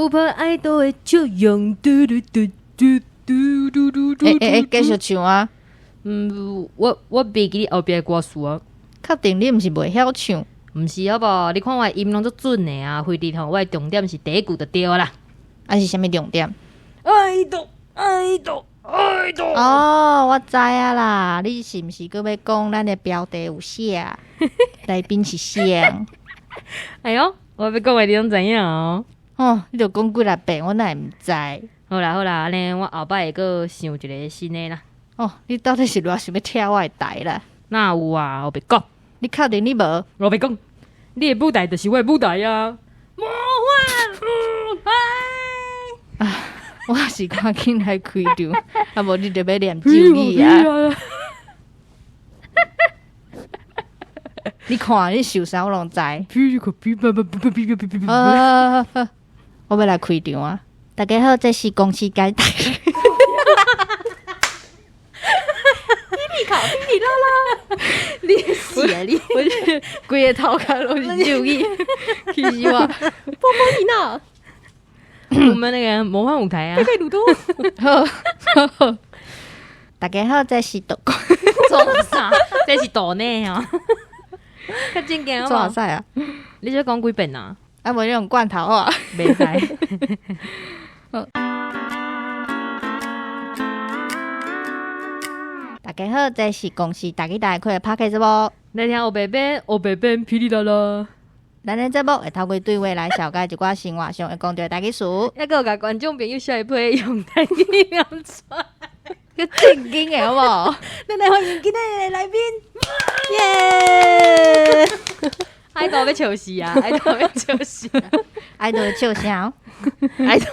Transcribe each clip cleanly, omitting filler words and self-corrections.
Super Idol 的笑容，嘟嘟嘟嘟嘟嘟嘟嘟。欸欸欸，繼續唱啊！嗯，我袂記你後壁的歌詞啊。確定你毋是袂曉唱？毋是好無？你看我的音攏足準的啊，非得吼，我的重點是第一句就對啦。啊是啥物重點？愛豆愛豆愛豆。哦，我知影啦，你是毋是閣欲講咱的標題有寫？來賓是誰？哎喲，我欲講的你攏知影哦。哦，你著講幾若遍，我哪會毋知？好啦好啦，按呢我後擺會閣想一个新的啦。哦，你到底是偌想欲拆我的台啦？哪有啊？我袂講。你確定你無？我袂講。你的舞台就是我的舞台啊！魔幻舞台。啊！我是趕緊來開場，啊無你著欲念咒語啊！你看你想啥，我攏知。好，好，我欲來開場啊！大家好，這是公司街台。霹靂考，霹靂啦啦！你是啊你？我是規个頭殼攏是咒語，氣死我！波波妮娜，我們那個魔幻舞台啊！貝貝魯多。好，大家好，這是杜做啥？這是杜內哦。較正經做啥啊？你欲講幾遍啊？啊，無你用罐頭啊？袂使。大家好，這是公視台語台開的 Podcast 節目。來聽黑白變，黑白變霹靂啦啦。咱的節目會透過對話來紹介一寡生活上會講著的台語詞。猶閣有共觀眾朋友下一批用台語念出來，閣正經的好無？咱來歡迎今仔日的來賓，耶！愛豆欲笑死啊！愛豆欲笑死啊！愛豆的笑聲，愛豆。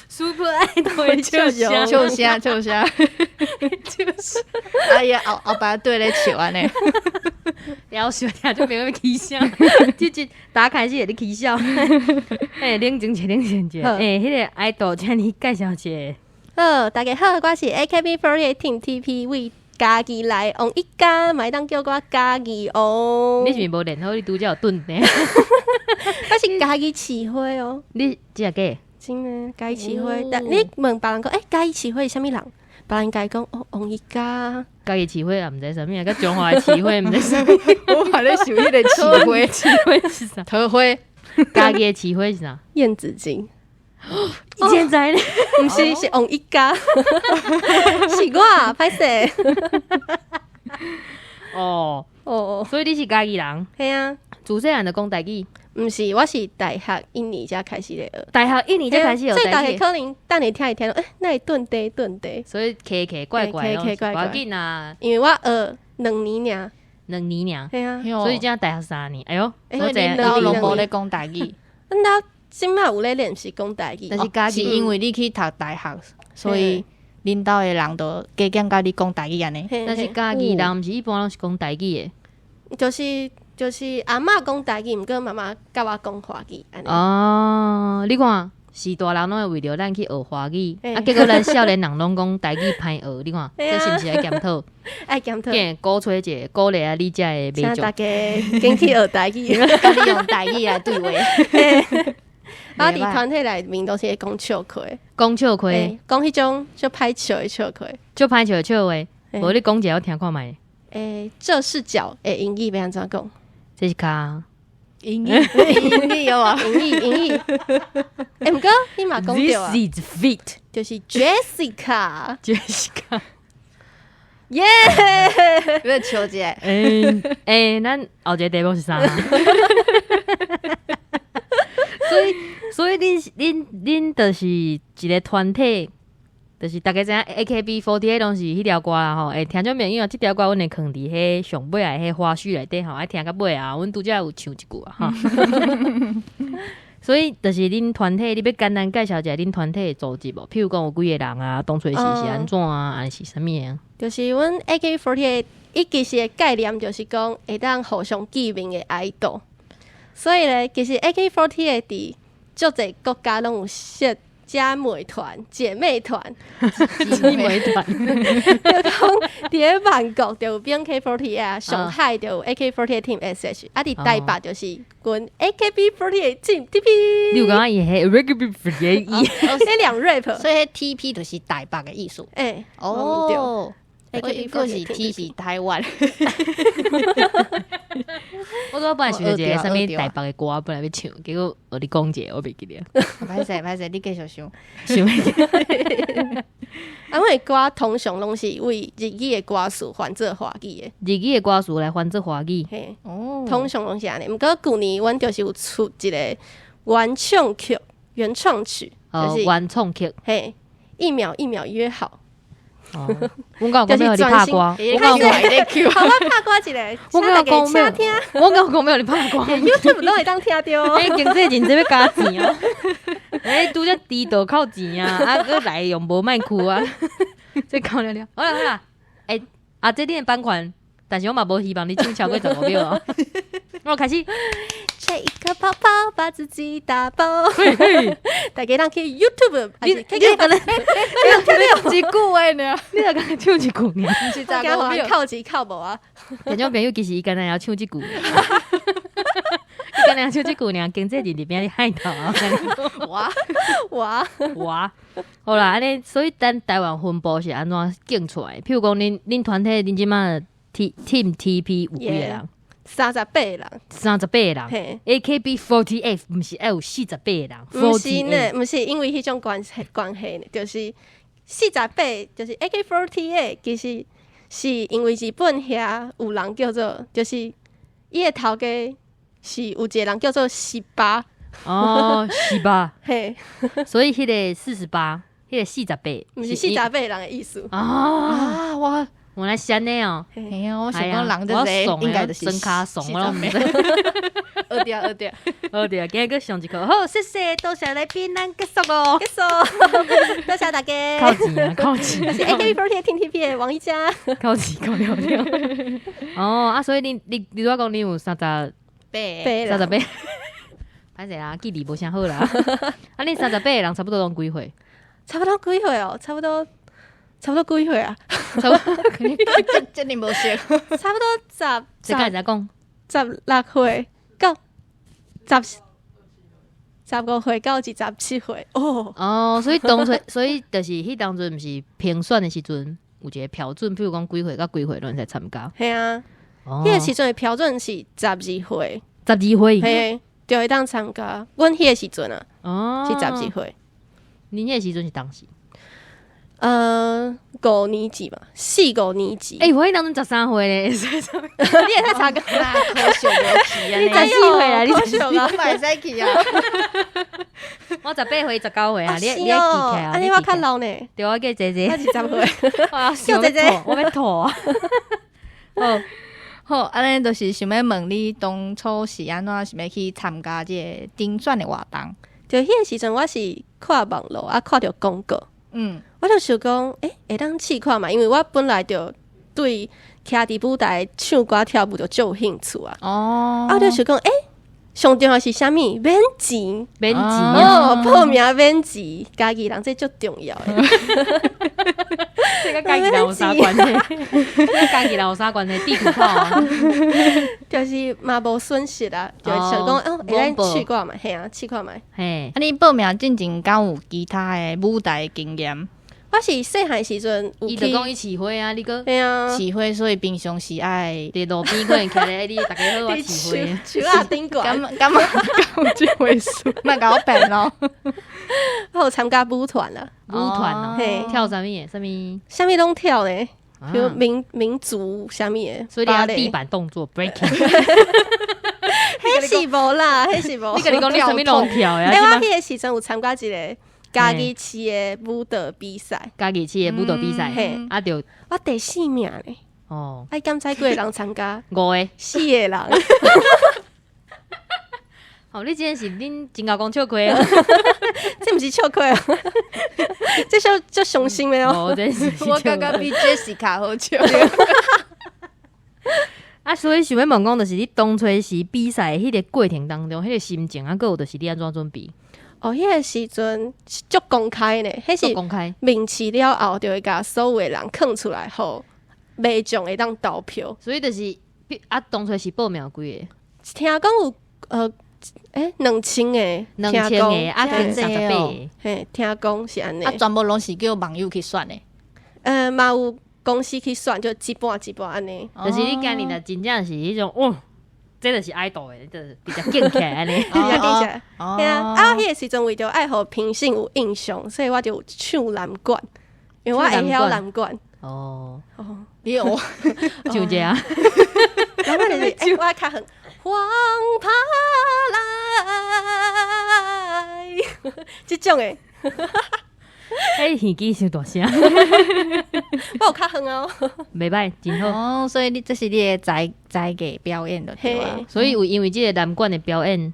Super 愛豆的笑聲，笑聲，笑聲，就是。哎呀，後後擺對咧笑按呢，夭壽聽眾朋友欲起笑，這集打開始會咧起笑。欸，冷靜一下，冷靜一下。欸，彼个愛豆，請你介紹一下。好，大家好，我是 AKB48 Team TP 為家己來王一嘉，嘛會當叫我嘉義王。你是毋是無練好？你拄才有頓呢？我是嘉義市花哦。你真的假？真的，嘉義市花。但你問別人講，欸，嘉義市花是啥物人？別人共伊講，哦，王一嘉。嘉義市花也毋知啥物啊，佮彰化的市花毋知啥物。我嘛咧想彼个市花，市花是啥？桃花。嘉義的市花是啥？燕子精。你現在呢？毋是，是王一嘉。是我，歹勢。哦哦，所以你是嘉義人？嘿啊。自細漢就講台語？毋是，我是大學一年才開始咧學。大學一年才開始學所以台語。大家可能等下聽會聽著，欸，哪會頓地頓地？所以奇奇怪怪，奇奇怪怪。無要緊啊，因為我學兩年爾。兩年爾。嘿啊。所以才大學三年。哎喲，所以恁兜攏無咧講台語。阮兜這馬有咧練習講台語，但是家是因為你去讀大學，所以恁兜的人就加減共你講台語按呢。但是嘉義人毋是一般攏是講台語的，就是阿嬤講台語，毋過媽媽佮我講華語按呢。哦，你看，序大人攏會為著咱去學華語，啊，結果咱少年人攏講台語歹學，你看，這是毋是愛檢討？愛檢討。鼓吹一下，鼓勵下你遮的民眾。請大家緊去學台語，佮你用台語來對話。啊！佇團體內面都是會講笑話，講笑話，講彼種足歹笑的笑話，足歹笑的笑話。無你講一下我聽看覓。欸，這是腳的英語欲按怎講？這是跤。英語，英語有啊，英語，英語。欸，毋過你嘛講著啊。 This is feet，就是 Jessica。 Jessica。耶！欲笑一下。欸欸，咱後一个題目是啥？所以，所以恁恁恁就是一个團體，就是大家知影 AKB48 攏是彼條歌啦吼。欸，聽眾朋友，這條歌阮會囥佇彼上尾的彼花絮內底吼，愛聽到尾啊。阮拄才有唱一句啊哈。所以，就是恁團體，你欲簡單介紹一下恁團體的組織無？譬如講有幾个人啊，當初是按怎啊，還是啥物啊？就是阮 AKB48 伊其實的概念就是講會當互相見面的 idol。所以咧，其實 AKB48 佇足濟國家攏有設姐妹團、姐妹團，姊妹團，就講佇咧萬國就有 BNK48，上海就有 AK48 Team SH，啊佇台北就是阮 AKB48 Team TP。你有感覺伊係 AKB48？這兩 rap，所以 TP 就是台北的意思。欸，哦，閣是 T 是台灣。我拄本來想一個啥物台北的歌，本來欲唱，結果予你講一個，我袂記得。歹勢歹勢，你繼續想。想啊，阮的歌通常攏是為日語的歌詞翻做華語的。日語的歌詞來翻做華語。嘿，哦，通常攏是按呢。毋過舊年阮就是有出一個原創曲、原創曲，就是原創曲。嘿，一秒一秒約好。哦，阮敢有講欲予你拍歌，我敢有講，好，我拍歌一個，我敢有講請聽，我敢有講欲予你拍歌，YouTube 攏會當聽著。欸，經紀人這欲加錢哦，欸，拄則豬道扣錢啊，啊，閣來用無麥克啊，這講了了，好啦好啦，欸，啊，這你的版權，但是我嘛無希望你唱超過15秒哦。我開始，吹一顆泡泡，把自己打爆。大家通去 YouTube，你你敢若一句話爾，你若敢若唱一句爾，是15秒，扣錢扣無啊？聽眾朋友其實伊敢若會曉唱這句，伊敢若會曉唱這句爾，經紀人佇邊仔害頭啊！哇哇哇！好啦，按呢，所以咱台灣分部是按怎競出來？譬如講，恁團體恁這馬 T Team TP 有幾个人？ 38個人， 38個人。嘿 AKB48 毋是愛有48個人？毋是呢，毋是因為彼種關係呢，就是48，就是 AK48，其實是因為日本遐有人叫做，就是伊的頭家是有一個人叫做十八。哦，十八。嘿，所以彼个48，彼个四十八，毋是四十八個人的意思。啊啊，我。原來是按呢哦，嘿啊，我想講人這濟應該就是真卡慫，我攏毋知。學著學著，學著，今日閣上一課，好，謝謝，多謝來賓，咱結束囉，結束，多謝大家。扣錢啊，扣錢。我是 AKB48 Team TP 的王一佳。扣錢扣了了。哦，啊，所以你拄仔講你有38 八，38，歹勢啦，記憶無啥好啦。啊，你38個人差不多攏幾歲？差不多幾歲哦？差不多。差不多幾歲啊？差不多，這你無熟。差不多十，這敢會使講？ 16歲到15歲到27歲哦。哦，所以當初，所以就是彼當陣，毋是評選的時陣有一個標準，比如講幾歲到幾歲攏會使參加。嘿啊，彼個時陣的標準是十二歲，十二歲，嘿，就會當參加。阮彼個時陣啊，哦，是十二歲。恁彼個時陣是當時？五年級嘛，四五年級。欸，我彼當陣13歲咧，你會使查個？可惜無去啊！你14歲啊？你可惜啊！我嘛會使去啊！我18歲、19歲啊！你你還記起來啊？按呢我較老呢。對，我叫姐姐。我20歲。叫姐姐，我欲吐啊！好，好，按呢就是想欲問你，當初是按怎想欲去參加這個甄選的活動？就彼個時陣，我是看網路啊，看著廣告。我就想講，欸，會當試看覓，因為我本來就對徛佇舞台唱歌跳舞就足有興趣啊。哦，啊，我就想講，欸，上重要是啥物？免錢，免錢哦，報名免錢，家己人這足重要的。這佮家己人有啥關係？這佮家己人有啥關係？地圖炮啊，就是嘛無損失啊，就想講哦，會當試看覓，嘿啊，試看覓。嘿，啊，你報名進前敢有其他的舞台經驗？我是細漢時陣，伊就講伊市花啊，你閣嘿啊，市花，所以平常時愛佇路邊可能徛咧，你大家好，我市花，樹仔頂懸，敢敢有這回事？莫共我騙咯！我有參加舞團啦，舞團哦，跳啥物的？啥物？啥物攏跳呢？比如民族啥物的，所以你要地板動作 breaking。彼是無啦，彼是無。你共你講你啥物攏跳呀？欸，我彼個時陣有參加一個嘉義市的舞蹈比賽，嘉義市的舞蹈比賽，嘿，啊著我第四名咧。哦，啊，敢知幾个人參加？五個，四個人。哦，你這是恁真𠢕講笑虧啊？這毋是笑虧啊，這是足傷心的哦。無，這是我感覺比 Jessica 好笑。啊，所以想欲問講，就是你當初時比賽彼個過程當中，彼個心情啊，閣有就是你按怎準備？哦，彼个時陣是足公開呢，彼是公開面試了後，就會共所有的人囥出來，予民眾會當投票。所以就是啊，當初是報名有幾個？聽講有2000個， 2000個啊，聽選38個。嘿，聽講是按呢。啊，全部攏是叫網友去選的。嘛有公司去選，就一半一半按呢。就是你今年若真正是彼種，哦，這就是愛豆的，就是直接敬起來按呢。直接敬起來。嘿啊，啊，彼個時陣為著愛予評審有印象，所以我就有唱南管，因為我會曉南管。哦，哦，你有唱一下。然後就是，欸，我較遠，黃帕來，這種的。欸，耳機傷大聲。我有較遠哦。袂䆀，真好。哦，所以你這是你的才藝表演就對啊。所以有因為這個南管的表演，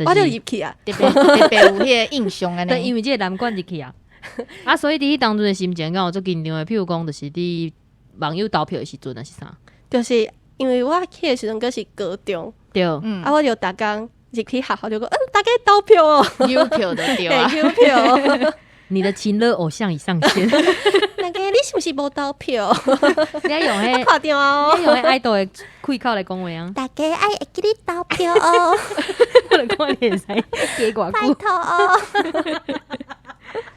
我就入去啊，特別特別有彼個印象按呢。對，因為這個南管入去啊。啊，所以佇彼當陣的心情，敢有足緊張的？譬如講，就是佇網友投票的時陣，還是啥？就是因為我去的時陣閣是高中，對，啊，我就逐工入去學校就講，大家投票哦，郵票就對啊，郵票。你的情勒偶像已上線。那個你是毋是無投票？你愛用彼，看著哦，你用彼愛豆的開口來講話啊。大家愛會記得投票哦。我就看你會使加偌久。拜託哦。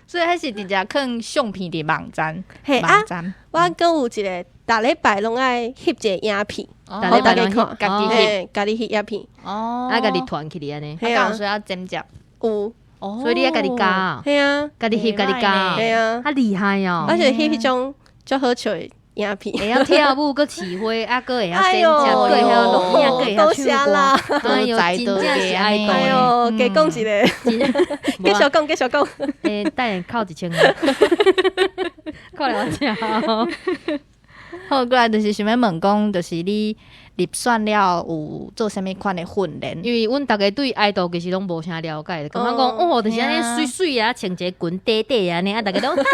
所以彼是直接放相片佇網站，嘿啊，網站。我閣有一個，逐禮拜攏愛翕一個影片，逐禮拜予大家看，家己翕，家己翕影片。哦，啊，家己傳起來按呢。啊，敢有需要剪接？有。所以你愛家己加，嘿啊，家己翕家己加，嘿啊，較厲害哦。而且翕彼種足好笑的影片，會曉跳舞，閣飼花，啊，閣會曉剪接，閣會曉錄影，閣會曉唱歌。哎喲，真正是愛豆。哎喲，加講一個，繼續講，繼續講。欸，等下扣1000，扣來我食。好，過來就是想欲問講，就是你入選了有做啥物款的訓練？因為阮逐家對愛豆其實攏無啥了解，感覺講哦，就是按呢媠媠啊，穿一个裙短短按呢，啊，逐家攏。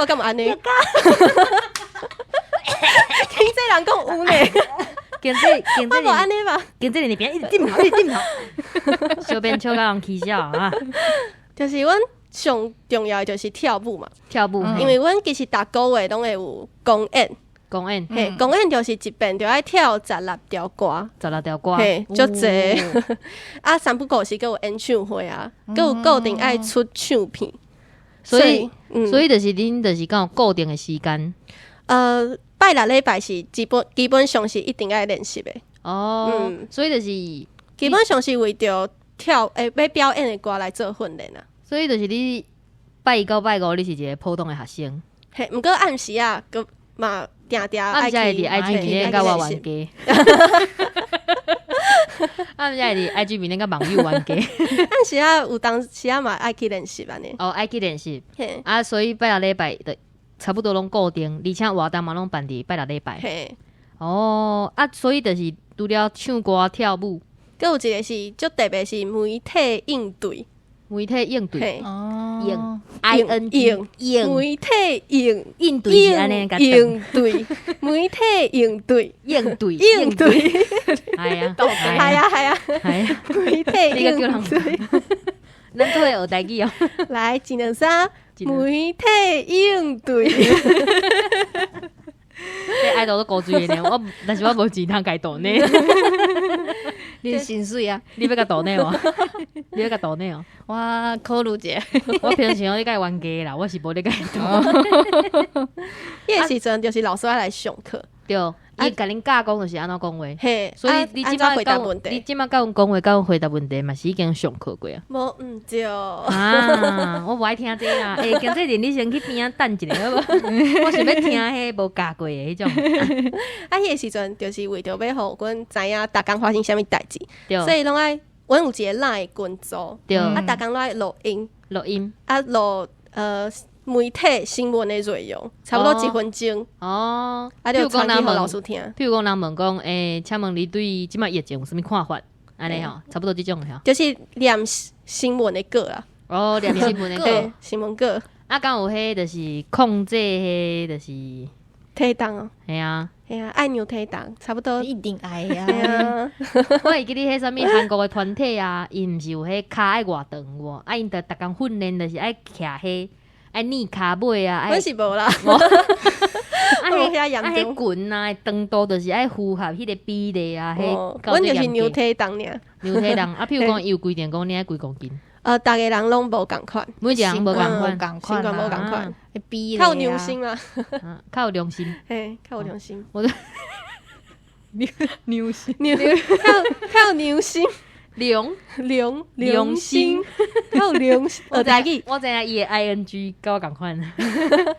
我敢有按呢？聽這人講有呢，經濟經濟，我無按呢吧？經濟那邊一直點頭，一直點頭，小編笑甲人起笑啊！就是阮上重要的就是跳舞嘛，跳舞，因為阮其實逐個月攏會有公演，公演，嘿，公演就是一遍就愛跳十六條歌，十六條歌，嘿，足濟。啊，三不五時閣有演唱會啊，閣有固定愛出唱片，所以就是恁就是講有固定的時間。拜六禮拜是基本上是一定愛練習的。哦，所以就是基本上是為著跳欲表演的歌來做訓練啊。所以就是你拜一到拜五，你是一個普通的學生。嘿，毋過暗時啊，閣嘛定定暗時會佇 IG 面咧佮我冤家。暗時會佇 IG 面咧佮網友冤家。暗時啊，有當時啊嘛愛去練習按呢。哦，愛去練習。啊，所以拜六禮拜就差不多攏固定，而且活動嘛攏辦佇拜六禮拜。嘿。哦，啊，所以就是除了唱歌跳舞，閣有一個是足特別是媒體應對。媒體應對，應 I N G 應媒體應應對是按呢，應對媒體應對應對應對，係啊，係啊係啊係啊，媒體應對，咱都會學台語哦。來，一兩三，媒體應對。這愛豆都古錐的呢，我但是我無錢通共伊抖內。你薪水啊？你欲共抖內無？你欲共抖內哦？我考慮者，我平常咧共伊冤家啦，我是無咧共伊抖。彼個時陣就是老師愛來上課，對，伊共恁教講就是按怎講話，嘿，所以你這擺回答問題，你這擺共阮講話，共阮回答問題嘛是已經上課過啊？無毋對啊！我無愛聽這個啦，欸，經濟人你先去邊仔等一下好無？我想欲聽彼無教過的彼種。啊，彼個時陣就是為著欲予阮知影逐工發生啥物代誌，所以攏愛阮有一個 LINE 群組，啊，逐工攏愛錄音，錄音，啊，錄媒體新聞的內容，差不多一分鐘。哦，啊，就傳去予老師聽。譬如講，人問講，欸，請問你對這擺疫情有啥物看法？按呢吼，差不多這種吼。就是念新聞的稿啦。哦，念新聞的稿。新聞稿。啊，敢有彼就是控制彼，就是體重哦，系啊，嘿啊，愛量體重，差不多。一定愛嘿啊！啊，我會記得彼啥物韓國的團體啊，𪜶毋是有彼跤愛偌長無？啊，𪜶就逐工訓練就是愛徛彼，愛躡跤尾啊，愛阮是無啦，啊無遐彼啊嚴重。彼裙啊，長度就是愛符合彼個比例啊，彼哦，阮就是量體重爾。量體重啊，譬如講伊有規定講你愛幾公斤，逐个人攏無仝款，每一個人無仝款，無仝款身懸無啊，仝款，比例較有良心啦，啊較有良心。嘿，較有良心，良心，良較有良心，良良良心，較有良心，學台語，我知影伊的 ing 佮我仝款，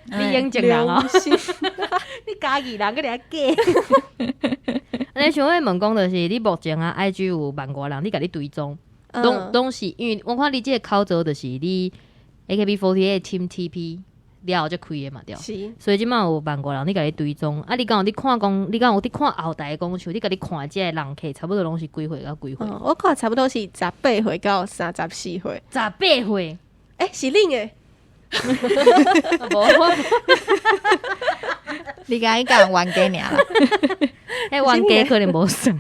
你永靖人哦良，心，你嘉義人，閣佇遐假。你想欲問講就是，你目前啊，IG 有萬外人，你共你追蹤，攏攏是因為我看你這個口座就是你 AKB48 Team TP 了後才開的嘛對。是，所以這擺有萬外人，你共你追蹤，啊，你敢有佇看講，你敢有佇看後台講，像你共你看這个人客，差不多攏是幾歲到幾歲？哦，我看差不多是18歲到34歲， 18歲，欸，是恁的，無，我你共伊講冤家爾啦，彼冤家可能無算。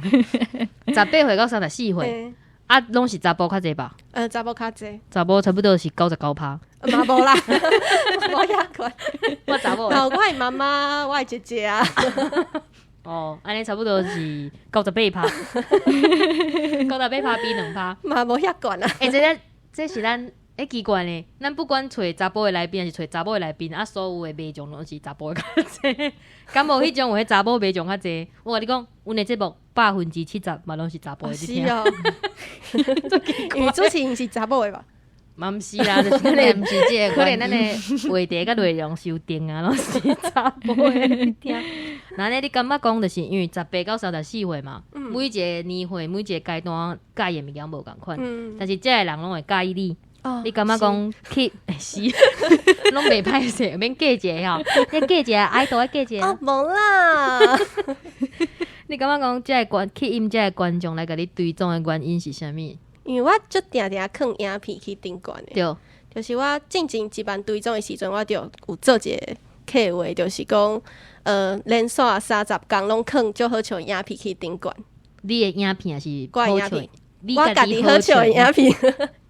18歲到34歲，嘿啊，攏是查埔較濟吧？查某較濟，查某差不多是99趴。嘛無啦，無遐懸，我查某嘛有我的媽媽，我的姐姐啊，哦，按呢差不多是98趴，98趴比2趴。嘛無遐懸啊，欸，這是咱欸奇怪呢，咱不管揣查埔的來賓，還是揣查某的來賓，啊，所有的迷眾攏是查埔的較濟，敢無彼種有彼查某迷眾較濟？我共你講，阮的節目70%嘛攏是查埔的佇聽，是哦，因為主持人是查某的吧？嘛毋是啦，就是可能毋是這個可能咱的話題佮內容收定啊，攏是查埔的佇聽。那呢，你感覺講就是因為18到34歲嘛，每一個年歲、每一個階段佮意的物件無仝款，但是這个人攏會佮意你。哦你感覺講去是，攏袂歹勢，免假一个吼，你假一个愛豆愛假一個。哦，無啦，你感覺講這个觀吸引這个觀眾來共你追蹤的原因是啥物？因為我足定定囥影片去頂懸的，就是我進前1萬追蹤的時陣，我就有做一個計劃，就是講，連續30工攏囥足好笑的影片去頂懸。你的影片還是我的影片，你我家己好笑的影片，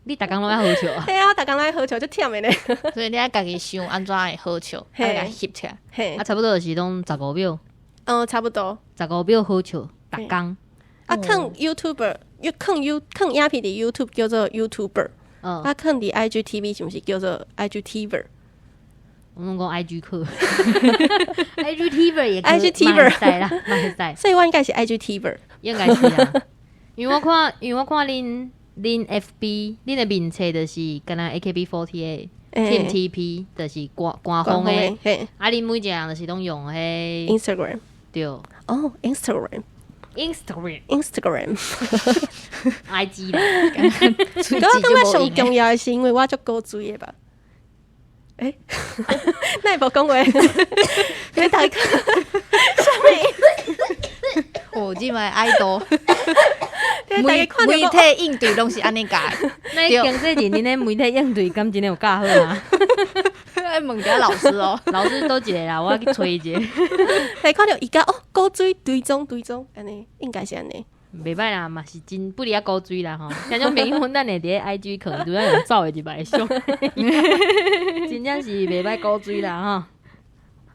你逐工攏愛好笑啊？嘿啊，我逐工攏愛好笑，足忝的呢。所以你愛家己想按怎會好笑，啊，共翕起來。嘿啊，，差不多就是攏十五秒，嗯，差不多。十五秒好笑，逐工。啊，囥 YouTuber，又囥 You 囥影片佇 YouTube 叫做 YouTuber，啊，囥佇 IGTV 是毋是叫做 IGTver？我攏講 IG 課，IGTver 也可 IGTver 嘛會使啦，嘛會使，所以我應該是 IGTver。應該是啊。因為我看恁 FB 恁的面冊就是敢若 AKB48 Team TP，就是官官方的。嘿啊，恁每一個人就是攏用彼，Instagram。對哦，Instagram。 Instagram、 Instagram。 IG 啦。我感覺上重要的是，因為我足古錐的吧。欸，那會無講話？你大家哦，這擺愛豆，大家看媒體應對攏是按呢教。那經紀人，恁的媒體應對敢真的有教好啊？愛問下老師哦。老師佗一个啦，我去揣一个。大家看著伊共哦，古錐追蹤追蹤，按呢應該是按呢。袂歹啦，嘛是真不離仔古錐啦吼。聽眾朋友，咱會佇咧 IG 可能拄仔用走的一擺相，真正是袂歹古錐啦吼。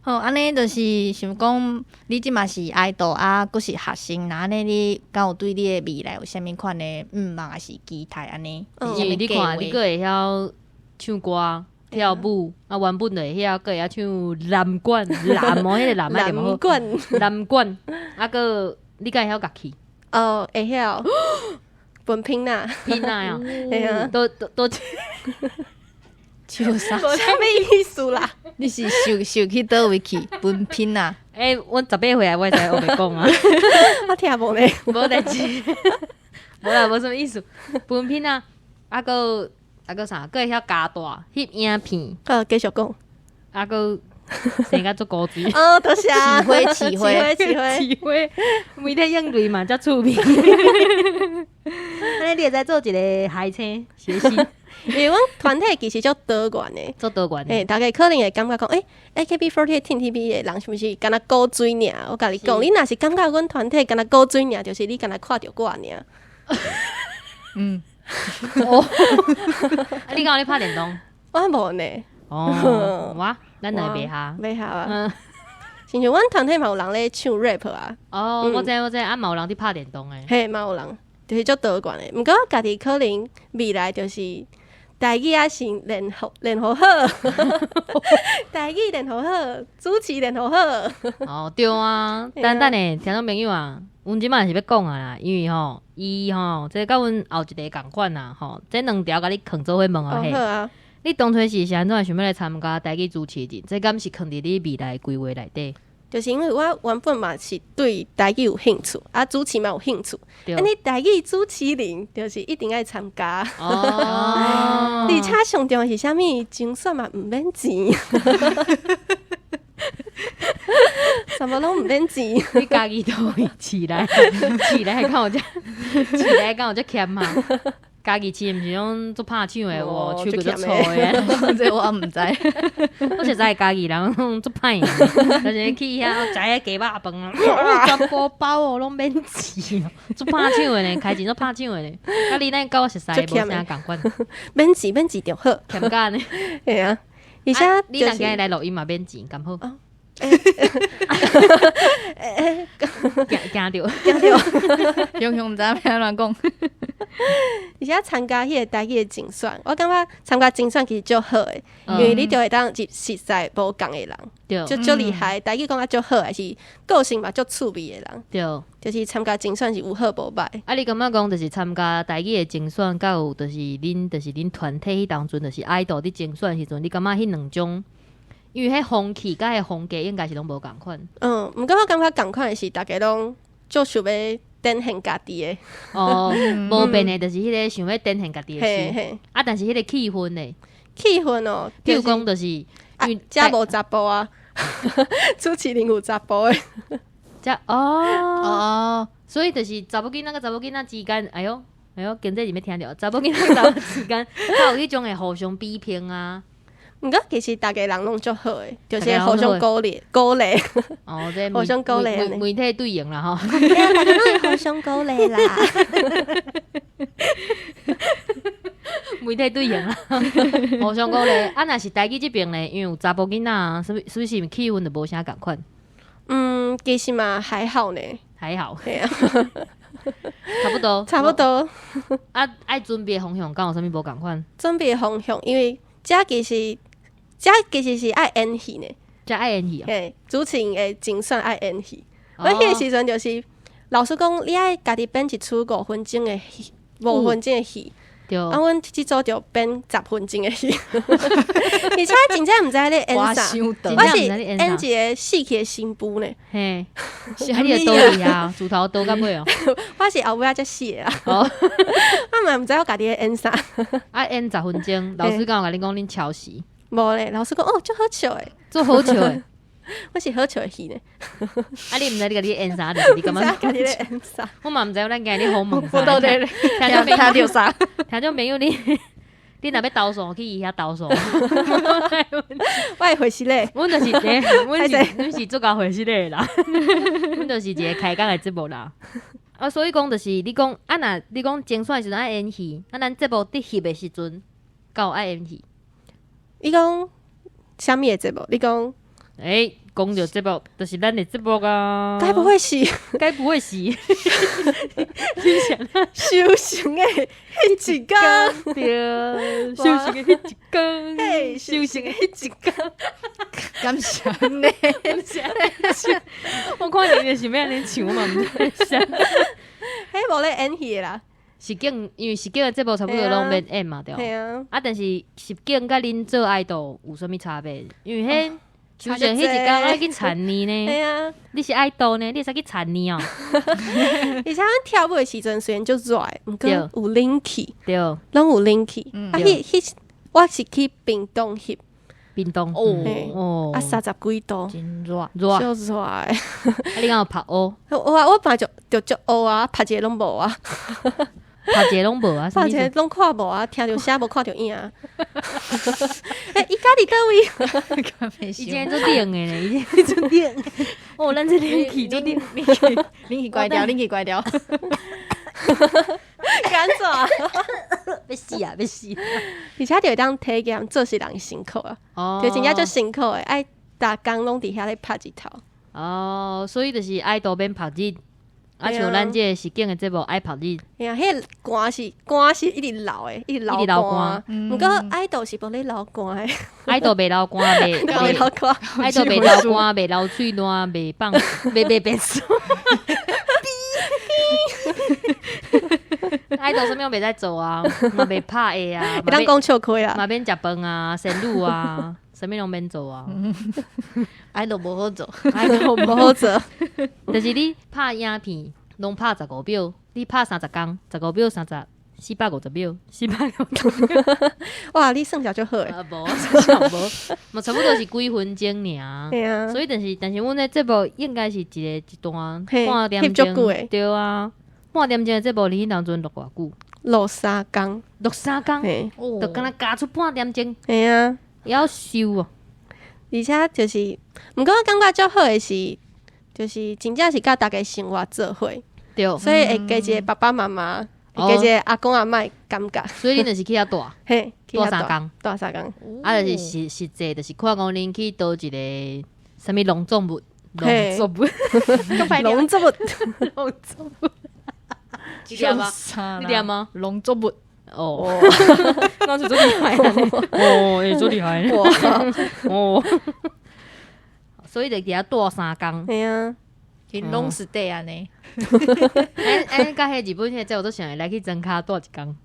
好，按呢就是想講，你這馬是愛豆啊，閣是學生，那按呢你敢有對你的未來有啥物款的願望，還是期待按呢？因為你看，你閣會曉唱歌、跳舞，啊，原本就會曉，閣會曉唱南管，南哦，彼個南仔南管，南管，啊，閣你敢會曉樂器？哦，會曉，文拼呐，拼仔哦，嘿啊，都都都，唱啥？無啥物意思啦？你是想想去佗位去？文拼啊？欸，我18歲啊，我會使烏白講啊，我聽無呢，無代誌，無啦，無啥物意思。文拼啊，啊，閣啊閣啥？閣會曉加大翕影片，繼續講。啊，閣生甲足古錐。哦，多謝。起火起火起火起火，媒體應對嘛，遮趣味。按呢你會使做一个海星學習。因為阮團體其實足多元的。足多元的。欸，大家可能會感覺講，欸，AKB48 Team TV 的人是毋是敢若古錐爾？我共你講，你若是感覺阮團體敢若古錐爾，就是你敢若看著我爾。哦，啊，你敢有咧拍電動？我無呢。哦，我咱兩個袂合。袂合啊。親像阮團體嘛有人咧唱 rap 啊。哦，我知我知，啊嘛有人佇拍電動的。嘿，嘛有人，就是足多元的。毋過我家己可能未來就是台語也是練好練好好，台語練好好，主持練好好。哦，對啊，等等咧，聽眾朋友啊，阮這擺是欲講啊啦，因為吼，伊吼，這佮阮後一个仝款啦，吼，這兩條共你囥做伙問啊嘿。好啊。你當初是按怎想欲來參加台語主持人？這敢是囥佇你未來規劃內底？就是因為我原本嘛是對台語有興趣，啊主持嘛有興趣，啊你台語主持人就是一定愛參加。而且上重要是啥物？精選嘛毋免錢，什麼攏毋免錢。你家己佗位市內，市內敢有遮，市內敢有遮儉啊？家己飼毋是攏足拍搶的無，手閣足粗的。這我毋知。我實在家己人攏足歹，就是去遐食彼雞肉飯啊，全部包哦，攏免錢，足拍搶的呢，開錢足拍搶的呢。啊，你那佮我熟似無啥仝款。免錢免錢就好，儉甲呢？嘿啊，而且你若今日來錄音嘛免錢，敢好？驚驚著，驚著，雄雄毋知影欲按怎講。而且參加彼個台語的競選，我感覺參加競選其實足好的，因為你就會當入熟似無仝的人，就足厲害，台語講甲足好，還是個性嘛足趣味的人，就是參加競選是有好無歹。啊，你感覺講就是參加台語的競選，佮有就是恁就是恁團體彼當陣就是 idol 佇競選的時陣，你感覺彼兩種？因為彼風氣佮彼風格應該是攏無仝款。嗯，毋過我感覺仝款的是，逐家攏足想欲展現家己的。哦，無變的，就是彼個想欲展現家己的心。啊，但是彼個氣氛呢？氣氛哦，譬如講就是，因為遮無查埔啊，主持人有查埔的。遮哦哦，所以就是查某囡仔佮查某囡仔之間，哎喲哎喲，經濟是欲聽著，查某囡仔佮查某之間，較有彼種會互相比拼啊。毋過其實逐家人攏足好的，就是互相鼓勵鼓勵。哦，這互相鼓勵媒體對應啦吼。對啊，逐家攏會互相鼓勵啦。媒體對應啦，互相鼓勵。啊，若是台語這邊咧，因為有查埔囡仔，是不是氣氛就無啥仝款？嗯，其實嘛還好呢，還好。嘿啊，差不多，差不多。啊，愛準備的方向敢有啥物無仝款？準備的方向，因為這其實。這其實是愛演戲呢，遮愛演戲哦。嘿，主持人的精選愛演戲。我彼個時陣就是，老師講你愛家己編一齣五分鐘的戲，五分鐘的戲。啊，阮這組就編10分鐘的戲，而且真正毋知咧演啥，我是演一個死去的新婦呢。嘿，啊，你會倒去啊？自頭倒到尾哦。我是後尾仔才死的啦。我嘛毋知我家己咧演啥。啊，演10分鐘，老師敢有共你講恁超時？無咧，老師講哦，足好笑的，足好笑的，我是好笑的戲呢。啊，你毋知你家己演啥？就是你感覺家己咧演啥？我嘛毋知，咱今日訪問我到底聽著啥？聽眾朋友，你你若欲投訴，去伊遐投訴。我會回事咧，阮就是欸，阮是阮是足𠢕回事咧啦。阮就是一個開講的節目啦。啊，所以講就是你講啊，若你講精選的時陣愛演戲，啊，咱節目佇翕的時陣，敢有愛演戲？你講啥物的節目？你講，欸，講著節目，就是咱的節目啊。該不會是？該不會是？修行的彼一工，對，修行的彼一工，嘿，修行的彼一工，敢是按呢？我看你就是欲按呢唱嘛，毋知啥。彼無咧演戲的啦。實境，因為實境的節目差不多攏免演嘛，對。啊，但是實境佮恁做愛豆有啥物差別？因為彼就像彼一工愛去田呢呢。你是愛豆呢，你會使去田呢哦。而且阮跳舞的時陣雖然足熱，毋過有冷氣，攏有冷氣。啊，彼彼我是去屏東翕。屏東哦，啊，30幾度，真熱，熱，足熱的。啊，你敢有拍烏？有啊，我本來就就足烏啊，拍一个攏無啊。拍一个攏無啊，拍一個攏看無啊，聽著聲無看著影。欸，伊家佇佗位？伊真做冷的咧，伊真做冷。哦，咱這冷氣做冷，冷氣關掉，冷氣關掉。敢怎？欲死啊！欲死！而且就會當體驗做事人辛苦啊，就真正足辛苦的，愛逐工攏佇遐咧曝日頭。哦，所以就是愛多免曝日，啊，像咱這個實境的節目愛曝日。嘿啊，彼個汗是汗是一直流的，一直流汗。毋過愛豆是無咧流汗的，愛豆袂流汗，袂袂流汗，愛豆袂流汗，袂流喙瀾，袂放，袂變數。愛豆啥物攏袂使做啊，嘛袂拍下啊，會當講笑虧啊，嘛免食飯啊，仙女啊，啥物攏免做啊。愛豆無好做，愛豆無好做。就是你拍影片，攏拍15秒，你拍30工，十五秒三十，450秒，450秒。哇，你算數足好的。啊，無，算數無，嘛差不多是幾分鐘爾。嘿啊。所以，但是，阮的節目應該是一個一段半點鐘。對啊，半點鐘的節目，你彼當陣錄偌久？錄3工，錄三工，就敢若加出半點鐘。嘿啊，枵瘦哦。而且就是，毋過我感覺足好的是，就是真正是佮大家生活做伙，所以會加一個爸爸媽媽，會加一個阿公阿嬤的感覺。所以你就是去遐蹛，嘿，蹛三工，蹛三工。啊，就是實實際，就是看講恁去佗一個啥物農作物，農作物，農作物，農作物。你聽嗎？你聽嗎？農作物。哦，那是足厲害哦，欸，足厲害哦。所以就佇遐蹛三工。嘿啊，去攏是地按呢。欸欸，佮彼日本彼個節目足像的，來去莊跤蹛一工，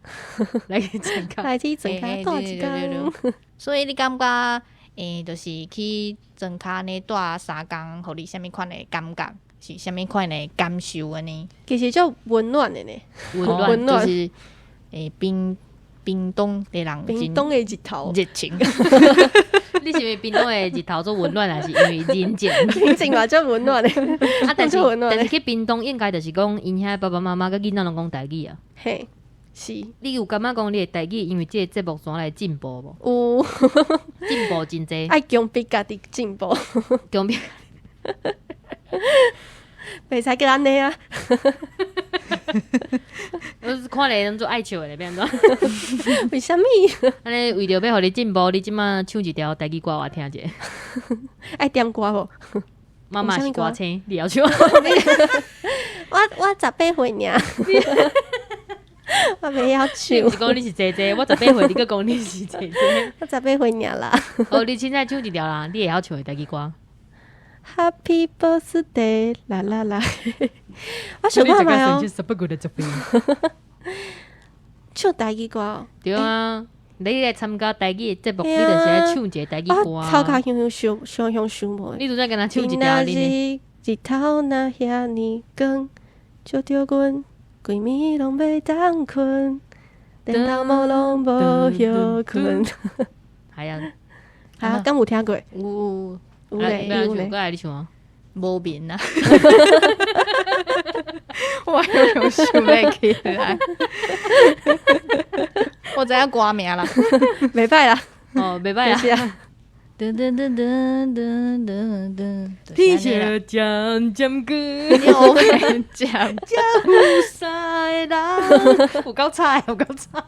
來去莊跤，來去莊跤蹛一工。所以你感覺，欸，就是去莊跤呢蹛三工，予你啥物款的感覺？是啥物款的感受按呢？其實足溫暖的呢，溫暖就是。欸，屏東的人，屏東的日頭熱情。你是毋是屏東的日頭足溫暖，還是因為人情？人情嘛足溫暖的。啊，但是去屏東應該就是講，𪜶遐爸爸媽媽佮囡仔攏講台語啊。嘿，是。你有感覺講你的台語因為這個節目煞來進步無？有，進步真濟。愛強迫家己進步，強迫。袂使閣按呢啊！我是看你攏足愛笑的，欲按怎？為啥物？按呢為著欲予你進步，你這馬唱一條台語歌予我聽者。愛點歌無？媽媽是歌星，你會曉唱？我18歲爾，我袂曉唱。你毋是講你是姐姐，我十八歲，你閣講你是姐姐。我十八歲爾啦。哦，你凊彩唱一條啦，你會曉唱的台語歌。 Happy birthday，啦啦啦！我想看覓哦。唱台語歌哦。對啊，你來參加台語的節目，你就是愛唱一個台語歌。頭殼雄雄想想雄想無。你拄才敢若唱一條，你日頭若遐爾光，照著阮，規暝攏袂當睏，連頭毛攏無歇睏。係啊，啊，敢有聽過？有。有咧，有咧，過來你唱啊！無眠啊！我又想袂起來，我知影歌名啦，袂歹啦，哦，袂歹啊！噔噔噔噔噔噔噔，天色漸漸光，我漸漸三個人，有夠吵，有夠吵。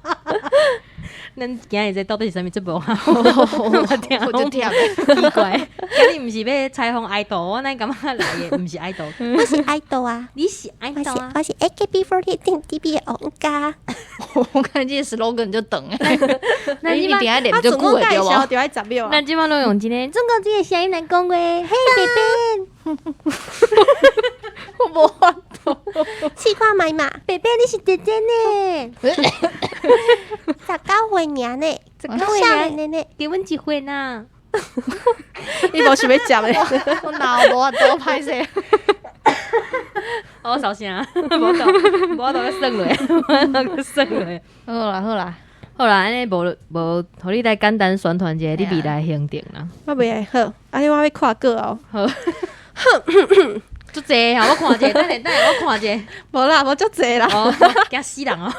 咱今日這到底是啥物節目啊？我聽我就聽奇怪，今日毋是欲採訪愛豆，我哪感覺來的毋是愛豆？我是愛豆啊！你是愛豆啊？我是 AKB48 DB 的王嘉。我看這個 slogan 就長欸，那你一定愛念足久的對無？就愛10秒啊！咱這馬攏用這個中國這個聲音來講話，嘿，貝貝，我無法度，試看覓嘛，貝貝你是姐姐呢，19歲爾呢，19歲爾呢，給阮一歲呢。你無想欲接咧？我腦無法度歹勢。我燒聲，無度，無度閣算落，無度閣算落。好啦好啦，好啦，按呢無無，予你來簡單宣傳一下你未來行程啦。我未來好，按呢我欲看歌哦。好。足濟哈，我看者，等下等下，我看者。無啦，無足濟啦。哦，驚死人哦！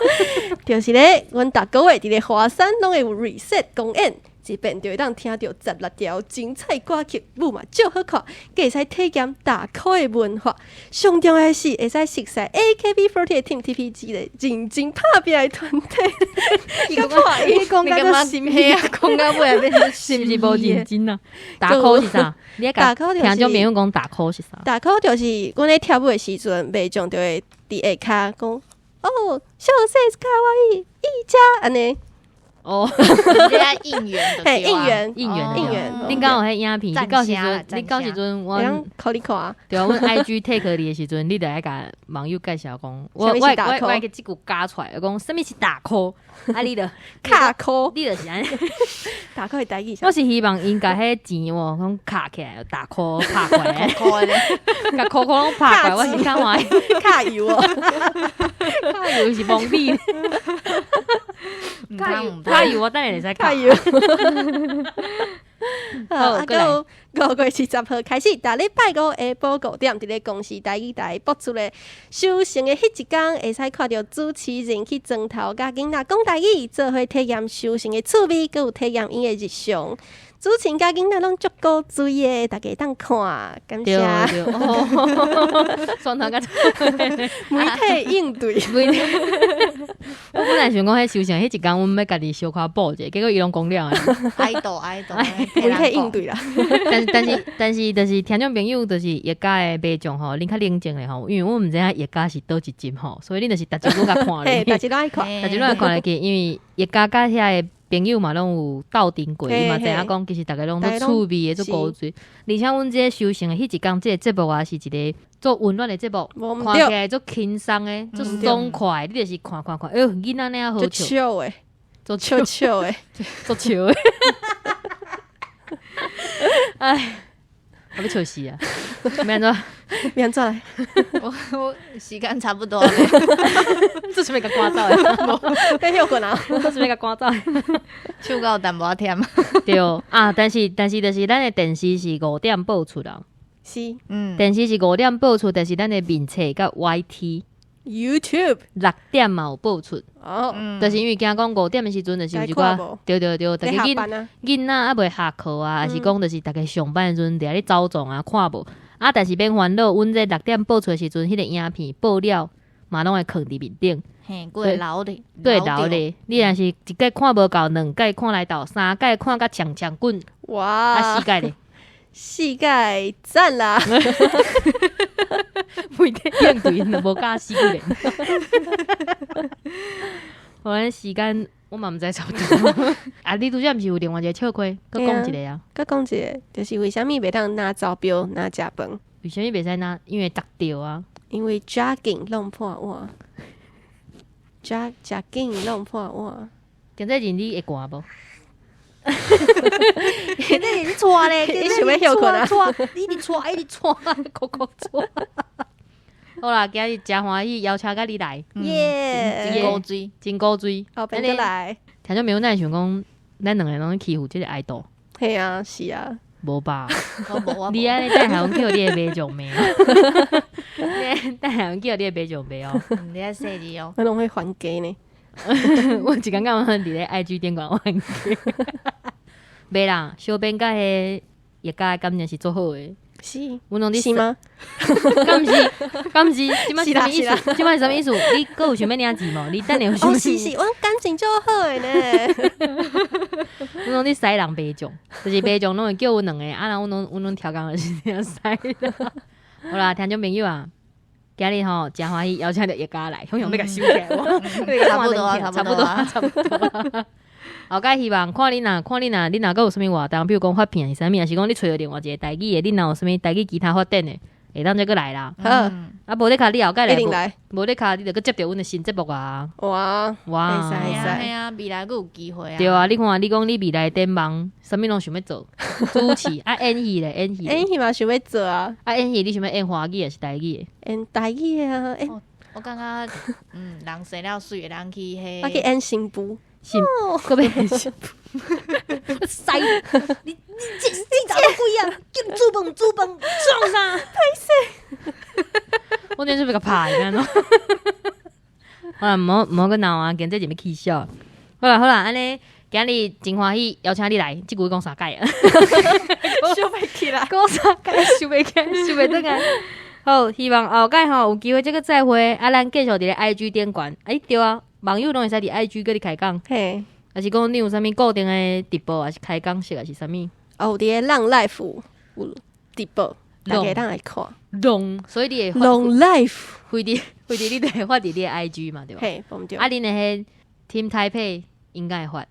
就是咧，阮逐個月佇咧華山攏會有 reset 公演，一遍就會當聽著16條精彩歌曲，舞嘛足好看，閣會使體驗打 call 的文化。上重要的是會使熟似 AKB48 Team TPG 的認真拍拚的團體。佮破音你感覺心嘿啊，講到尾變成是毋是無認真啊？打 call 是啥？你愛共打 call 就是聽眾朋友講打 call 是啥？打 call 就是阮咧跳舞的時陣，麥將就會佇下跤講：哦，小細卡哇伊，一家按呢。哦，你愛應援就嘿對啊。應援。應援。應援。恁敢有彼影片？你到時陣，讚你到時陣，會當阮予你看啊。對啊，阮 IG tag 你的時陣，你就愛共網友介紹講，我啥物我是打 call？我我會這句加出來，講啥物是打 call？啊，你就卡 call。你就是按呢。打 call 的台語是我是希望𪜶共彼錢哦，攏卡起來，打 call 拍過來，箍咧，共箍箍攏拍過來，我是較歡喜。卡油哦。卡油是蒙你，卡油毋通毋通卡油，我等下會使卡油。好，啊，過來。閣有5月20號開始，逐禮拜五下晡5點，佇咧公視台語台播出的收成的彼一工，會使看著主持人去莊頭佮囡仔講台語，做伙體驗收成的趣味，閣有體驗𪜶的日常。主持人佮囡仔攏足古錐的，大家會當看，感對謝。對，哦，雙頭佮媒體應對。我本來想講彼收成彼一工，阮欲家己小可補者，結果伊攏講了。愛豆愛豆，媒體應對啦。但是就是聽眾朋友，就是葉家的麥將吼，恁較冷靜咧吼，因為阮毋知影葉家是佗一集吼，所以恁就是逐集攏共看嘿，咧，逐集攏愛看。逐集攏愛看落去，因為葉家佮遐个朋友嘛攏有鬥陣過，伊嘛知影講，其實逐家攏足趣味的，足古錐。而且阮這个收成的彼一工，這个節目啊，是一個足溫暖的節目，無毋對看起來足輕鬆的，足爽快的，你就是看看看，哎喲，囡仔爾好足笑，笑的，足笑笑的。足笑的。哎，我欲笑死啊！欲按怎？欲按怎咧？我時間差不多咧，做啥物共趕走的？欲歇睏啊！做啥物共趕走的？手到有淡薄仔忝。對啊，但是就是咱的電視是5點播出啦，電視是五點播出，但是咱的面冊佮 YT YouTube 6點嘛有播出，就是因為驚講五點的時陣，就是有一寡對對對，逐家囡囡仔猶未下課啊，抑是講就是逐家上班的時陣佇遐咧走動啊，看無啊，但是免煩惱，阮這六點播出的時陣，彼個影片播了嘛攏會囥佇面頂。嘿，閣會留咧，對留咧。你若是一擺看無夠，兩擺看來鬥，三擺看甲強強滾，哇！啊，四擺咧，四擺讚啦！媒體應對都無加四個咧。我咱時間我嘛毋知差不多。啊，你拄才毋是有另外一個笑話，閣講一個啊？閣講一個，就是為啥物袂當拿走標拿食飯？為啥物袂使拿？因為砸著啊。因為 jogging 弄破碗，食食緊弄破碗。經濟人你會寒無？你你錯咧，你想欲歇睏啊？你一直掣，一直掣，哭哭掣。好啦，今日誠歡喜邀請佮你來，耶，真古錐，真古錐。後邊閣來。聽眾朋友，咱會想講，咱兩个攏欺負這個 idol？嘿啊，是啊。無吧？我無，我你按呢等下阮叫你的麥將罵。你等下阮叫你的麥將罵哦。你愛細膩哦。我攏會還價呢。我一工到晚佇咧 IG 頂懸還價。袂啦，小編佮彼葉家的感情是足好的。是，阮攏是嗎？敢是？敢是？這擺是啥物意是啦思？這擺是啥物意思？你閣有想欲領錢無？你等下有想哦，是是，阮感情足好的呢。阮攏咧使人麥將，就是麥將攏會叫阮兩個，啊，然後阮攏調工就是這樣使。好啦，聽眾朋友啊，今日吼誠歡喜邀請著葉家來，雄雄欲共收起來無？差不多啊，差不多，差不多。後蓋希望看恁若看恁若恁若閣有啥物活動，比如講發片是啥物，抑是講你揣著另外一個台語的，恁若有啥物台語其他發展的，會當再閣來啦。好，啊，無咧卡你後蓋來，一定來。無咧卡你就閣接著阮的新節目啊。哇哇，會使會使。嘿啊，未來閣有機會啊。對啊，你看你講你未來展望，啥物攏想欲做主持啊，演戲咧，演戲。演戲嘛想欲做啊。啊，演戲你想欲演華語抑是台語的？演台語的啊，演。我感覺，人生了媠，會當去彼。我去演新婦。是，閣欲演新婦。使你你這你怎麼鬼啊？叫你煮飯煮飯，創啥？歹勢。中間就欲共拍按怎？好啦，毋好毋好閣鬧啊，今這就欲起痟。好啦好啦，按呢今日真歡喜邀請你來，這句講三擺啊，收袂起來，講三擺收袂起來，收袂轉來。好，希望後擺吼有機會再閣再會，啊，咱繼續佇咧 IG 頂懸。欸，對啊，網友攏會使佇 IG 佮你開講，嘿，抑是講你有啥物固定的直播，抑是開講室，抑是啥物？哦，佇咧浪 life 有直播，大家會當來看。浪，所以你會浪 life，飛佇飛佇你就會發佇你的 IG 嘛，對無？嘿，無毋對。啊，恁的彼 Team Taipei 應該會發，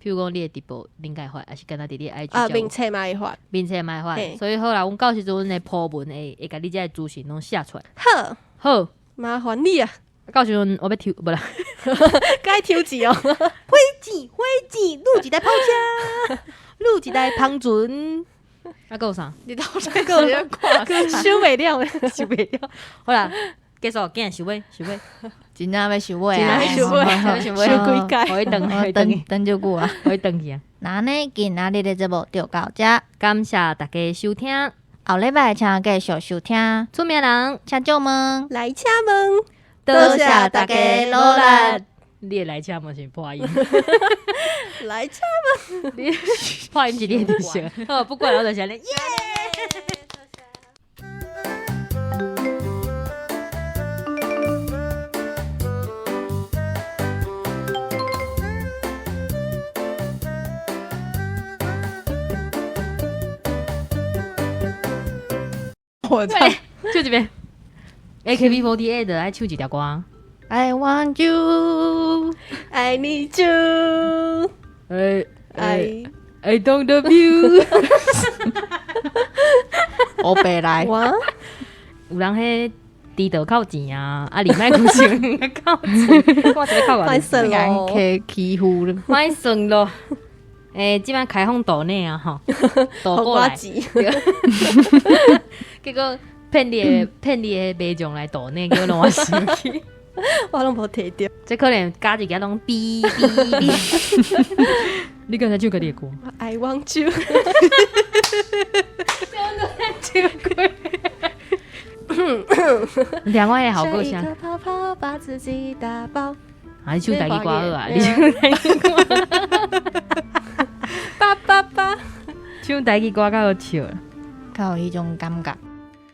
譬如講你的直播，恁該會發，抑是干焦佇你的 IG 啊，面冊嘛會發，面冊嘛會發，所以好啦，阮到時陣阮的 po 文會會共你這个資訊攏寫出來。好，好，麻煩你啊。到時陣我欲抽，無啦，該抽錢哦。火箭，火箭，擼一台跑車，擼一台帆船。啊，閣有啥？你到底是咧看收袂了，收袂了。好啦，結束，今日收尾，收尾。真正欲收尾啊！收尾，收尾，收幾擺？予伊轉，予伊轉，轉足久啊！予伊轉去啊！那按呢，今仔日的節目就到這，感謝大家收聽。後禮拜請繼續收聽。出名人，請借問，來請問，多謝大家努力。你的來請問是破音，來請問，你破音是你的特色。好，不管我就是按呢，耶！我唱，唱一遍。AKB48 的愛唱一條歌。 I want you, I need you, I I don't love you。我白來。我有人彼豬頭扣錢啊，啊，你莫講錢，扣錢，我一个扣偌歹算咯，去欺負了，歹算咯。欸，這擺開放抖內啊，吼，抖過來，結果騙你的騙你的民眾來抖內，結果攏我生氣，我攏無提著，這可能加一個攏嗶嗶嗶。你剛才唱家己的歌，I want you，唱過。你聽我的好歌聲。泡泡把自己打爆。啊，你唱台語歌好啊！你唱台語歌，八八八，唱台語歌較好笑，較有彼種感覺。